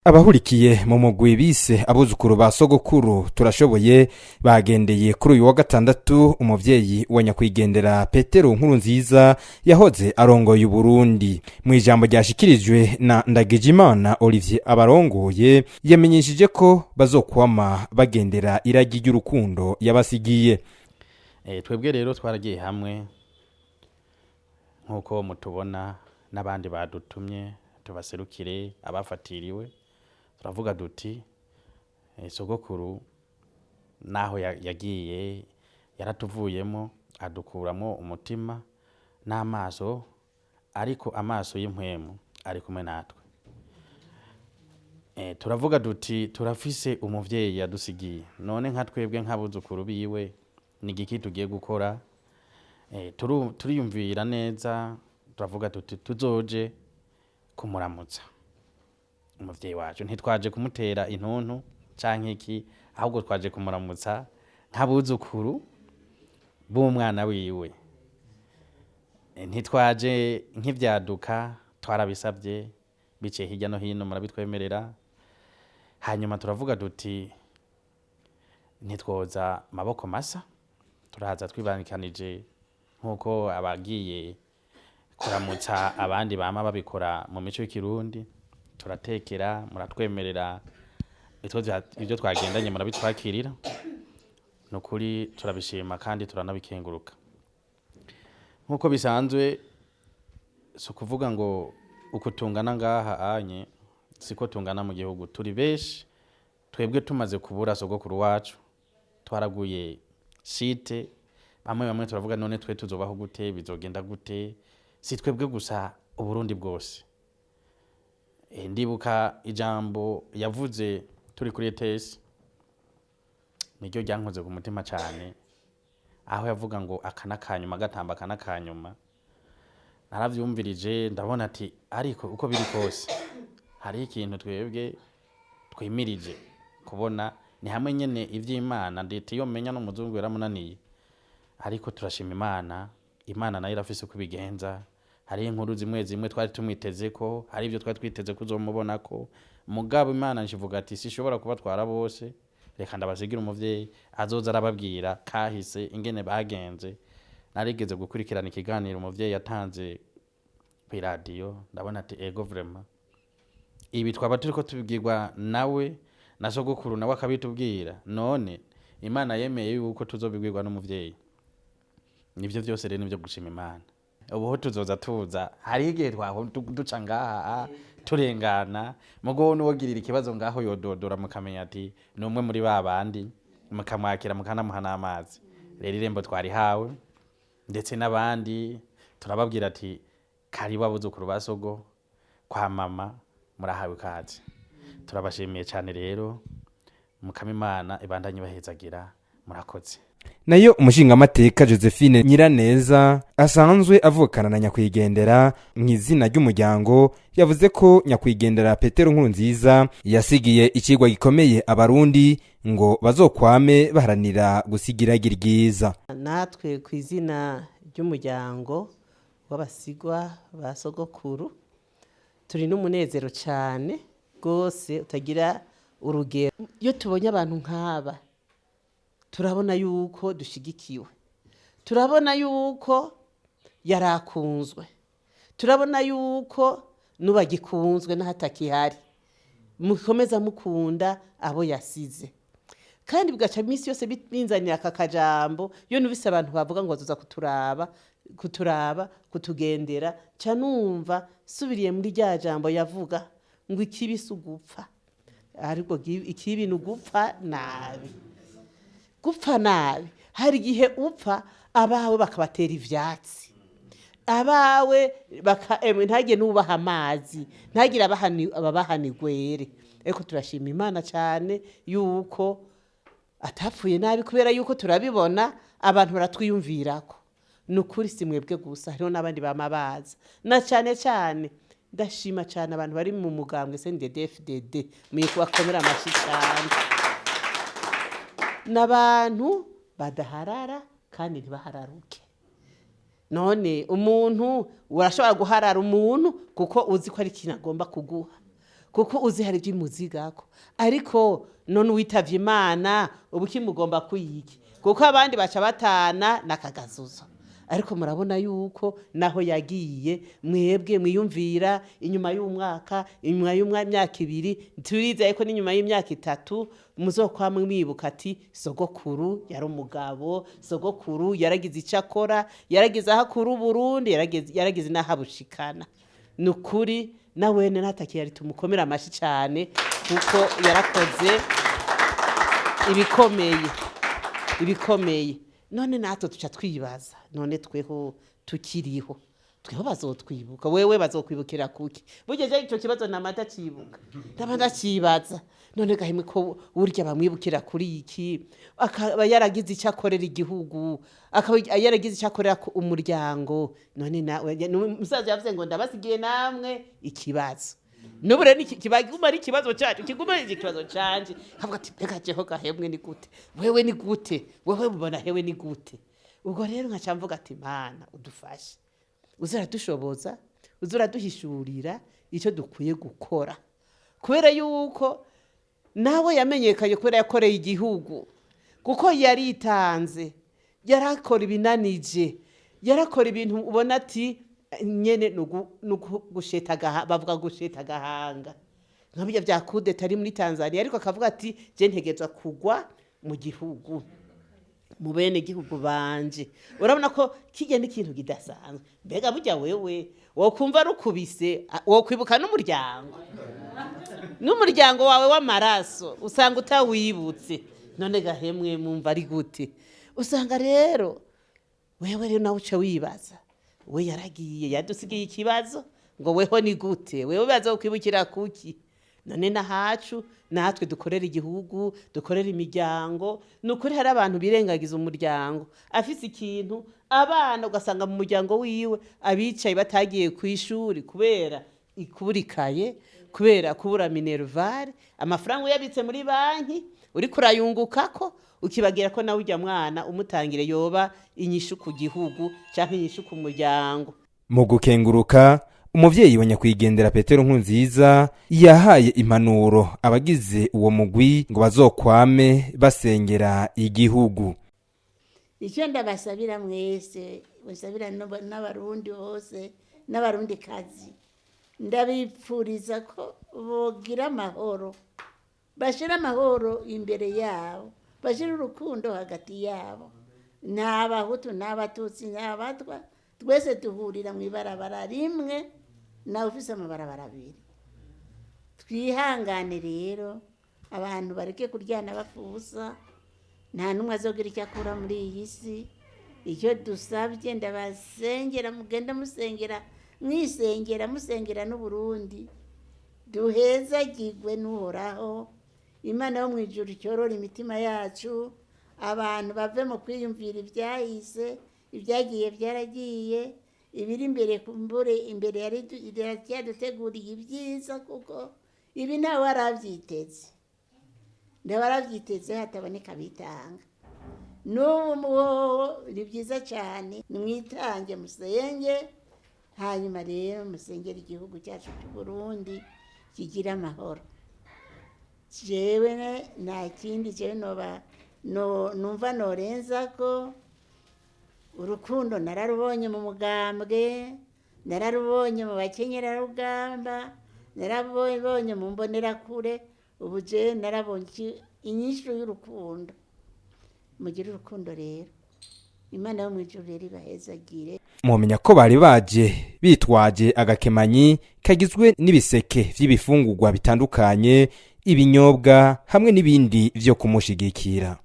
Abahurikiye mu mugwi bise Abuzukuru ba Sogokuru Turashoboye bagendeye kuri uyu wa gatandatu umuvyeyi wa nyakwigendera Petero Nkurunziza yahoze arongoye Uburundi. Mu ijambo ryashikirijwe na Ndagijimana Olivier abarongoye, yamenyesheje ko bazokwama bagendera iragi ry'urukundo yabasigiye. Twebwe rero twaragiye hamwe nk'uko mutubona n'abandi badutumye tubaserukire abafatiriwe. Turavuga duti sogokuru naho yagiye yaratuvuyemo, adukuramo umutima n'amaso, ariko amaso y'impwemu ari kumwe natwe. Turavuga duti turafise umuvyeyi yadusigiye, none nka twebwe nk'abuzukuru biwe ni igiki tugiye gukora? Turiyumvira neza, turavuga tuti tuzoje kumuramutsa umuvyeyi wacu. Ntitwaje kumutera intuntu canke iki, ahubwo twaje kumuramutsa nk'abuzukuru b'umwana wiwe. Ntitwaje nk'ivyaduka, twarabisabye biciye hirya no hino, murabitwemerera. Hanyuma turavuga duti ntitwoza maboko masa, turaza twibangikanije nk'uko abagiye kuramutsa abandi bama babikora mu mico y'ikirundi. Turatekera, muratwemerera ibyo twagendanye, murabitwakirira. Ni ukuri turabishima kandi turanabikenguruka. Nk'uko bisanzwe, si ukuvuga ngo uko tungana ngaha anye siko tungana mu gihugu, turi benshi. Twebwe tumaze kubura sogokuru wacu twaraguye shite, bamwe bamwe turavuga: none twe tuzobaho gute? Bizogenda gute? Si twebwe gusa, Uburundi bwose. Ndibuka ijambo yavuze turi kuri ETS, niryo ryankoze ku mutima cyane, aho yavuga ngo aka n'akanyuma gatamba, aka n'akanyuma. Naravyumvirije, ndabona ati ariko uko biri kose hariho ikintu twebwe twimirije kubona. Ni hamwe nyene ivy'Imana ndetse iyo menya n'umuzungu yaramunaniye, ariko turashima Imana. Imana nayo irafise uko ibigenza. Hariho inkuru zimwe zimwe twari tumwiteze ko hari ibyo twari twiteze kuzomubona ko, mugabo Imana nshivuga ati sishobora kubatwara bose, reka ndabasigira umuvyeyi azoza arababwira kahise ingene bagenze. Narigeze gukurikirana ikiganiro umuvyeyi yatanze kw'iradiyo, ndabona ati ego, vraiment ibi twaba turiko tubibwirwa nawe na sogokuru, nawe akabitubwira. None Imana yemeye yuko tuzobibwirwa n'umuvyeyi. Nivyo vyose rero nivyo gushima Imana. Ubu tuzoza tuza, hariho igihe twaho duca ngaha turengana, mugo n'uwogirira ikibazo ngaho yododora, mukamenya ati ni umwe muri ba bandi, mukamwakira, mukanamuha n'amazi. Rero irembo twarihawe, ndetse n'abandi turababwira ati karibu abuzukuru ba sogo kwa mama, murahawe ikaze. Turabashimiye cyane rero, mukama Imana ibandanye ibahezagira. Murakoze. Nayo umushingamateka Josephine Nyiraneza asanzwe avukana na nyakwigendera, mu izina ry'umuryango yavuze ko nyakwigendera Petero Nkurunziza yasigiye ikigwa gikomeye Abarundi, ngo bazokwame baharanira gusigira ryiza. Natwe ku izina ry'umuryango w'abasigwa ba sogokuru turi n'umunezero cyane rwose utagira urugero. Iyo tubonye abantu nk'aba turabona yuko dushigikiwe, turabona yuko yarakunzwe, turabona yuko n'ubagikunzwe n'ahatakihari mukomeza mukunda abo yasize. Kandi bigaca iminsi yose binzanira aka kajambo: iyo numvise abantu bavuga ngo bazoza kuturaba, kuturaba, kutugendera, ca numva subiriye muri rya jambo yavuga ngo ikibi si ugupfa, ariko ikibi ni ugupfa nabi. Gupfa nabi, hari igihe upfa abawe bakabatera ivyatsi, abawe baka emwe ntagire n'ubaha amazi, ntagire ababahana igwere. Ariko turashima Imana cyane yuko atapfuye nabi, kubera yuko turabibona abantu baratwiyumvirako. Ni ukuri si mwebwe gusa, hariho n'abandi bama baza, na cyane cyane ndashima cyane abantu bari mu mugambwe CNDD-FDD, muye kubakomera amashyi cyane. N'abantu badaharara kandi ntibahararuke. None umuntu urashobora guharara umuntu kuko uzi ko ari ikintu agomba kuguha. Kuko uzi hari ibyo imuzigako. Ariko none uwitavye Imana ubu kimugomba kwiyiki? Kuko abandi baca batana n'akagazuzo. Ariko murabona yuko naho yagiye, mwebwe mwiyumvira inyuma y'umwaka, inyuma y'imyaka 2, turizeye ko n'inyuma y'imyaka 3 muzokwama mwibuka ati sogokuru yari umugabo, sogokuru yaragize icyo akora, yaragize aho akura Uburundi, yaragize n'aho abushikana. Ni ukuri nawene ntatakiyari, tumukomera amashi cyane kuko yarakoze ibikomeye, ibikomeye. None natwe tuca twibaza, none tweho tukiriho, tweho bazotwibuka? Wewe bazokwibukira kuki? Burya je ico kibazo nama ndacibuka, ndaba ndacibaza. None gahimwe ko burya bamwibukira kuri iki, akaba yaragize icyo akorera igihugu, akaba yaragize icyo akorera umuryango. None nawe umusaza yavuze ngo ndabasigiye namwe ikibazo. N'ubu rero kibaguma ari ikibazo cyacu, kiguma ari ikibazo canje. Kavuga ati mbega jeho gahemwe ni gute? Wewe ni gute? Wewe mubona hewe ni gute? Ubwo rero nkaca mvuga ati Mana udufashe, uzaradushoboza, uzaraduhishurira icyo dukwiye gukora, kubera yuko nawe yamenyekanye kubera yakoreye igihugu, kuko yaritanze, yarakora ibinanije, yarakora ibintu ubona ati nyene nugusheta bavuga gusheta agahanga, nka bijya bya kudeta ari muri Tanzania, ariko akavuga ati je ntegezwa kugwa mu gihugu, mu bene gihugu banje. Urabona ko kijya n'ikintu kidasanzwe. Mbega burya wewe wokumva rukubise, wokwibuka n'umuryango, n'umuryango wawe w'amaraso usanga utawibutse. None gahemwe mumva ari gute? Usanga rero wewe rero nawe uca wibaza, we yaragiye yadusigiye ikibazo ngo weho ni gute? Wewe bazokwibukira kuki? None nahacu natwe dukorera igihugu, dukorera imiryango. Ni ukuri hari abantu birengagiza umuryango, afise ikintu, abana ugasanga mu muryango wiwe abicaye batagiye ku ishuri kubera ikuburikaye, kubera kubura minerval, amafaranga uyabitse muri banki uriko urayungukako, ukibagira ko nawe ujya mwana umutangire yoba inyishu ku gihugu canke inyishu ku muryango. Mu gukenguruka, umuvyeyi wa nyakwigendera Petero Nkurunziza yahaye impanuro abagize uwo mugwi ngo bazokwame basengera igihugu. Icyo ndabasabira mwese, basabira n'abarundi bose n'abarundi kazi, ndabipfuriza ko bogira amahoro, bashira amahoro imbere yabo, bashira urukundo hagati yabo. Nta bahutu, nta batutsi, nta batwa, twese duhurira mu ibarabara rimwe, nawe ufise amabarabara abiri. Twihangane rero, abantu bareke kuryana bapfa ubusa, nta n'umwe azogira icyo akura muri iyi si. Icyo dusabye, ndabasengera, mugenda musengera, mwisengera, musengera n'Uburundi, duhezagirwe n'Uhoraho Imana yo mu ijuru, icyorora imitima yacu. Abantu bave mu kwiyumvira ibyahise, ibyagiye byaragiye, ibiri imbere kumbure imbere yari yaduteguriye ibyiza, kuko ibi ntawe warabyiteze, ntawe warabyiteze hataboneka abitanga. N'ubu ni byiza cyane, nimwitange musenge, hanyuma rero musengere igihugu cyacu cy'u Burundi kigira amahoro. Jewe nta kindi jewe noba no numva norenza ko urukundo nararubonye mu mugambwe, nararubonye mu bakenyerarugamba, nararubonye mu mbonerakure. Ubu jewe narabonye inyishu y'urukundo. Mugire urukundo rero, Imana yo mu ijuru rero ibahezagire. Mwomenya ko bari baje bitwaje agakemanyi kagizwe n'ibiseke vy'ibifungurwa bitandukanye, ibinyobwa hamwe n'ibindi vyo kumushigikira.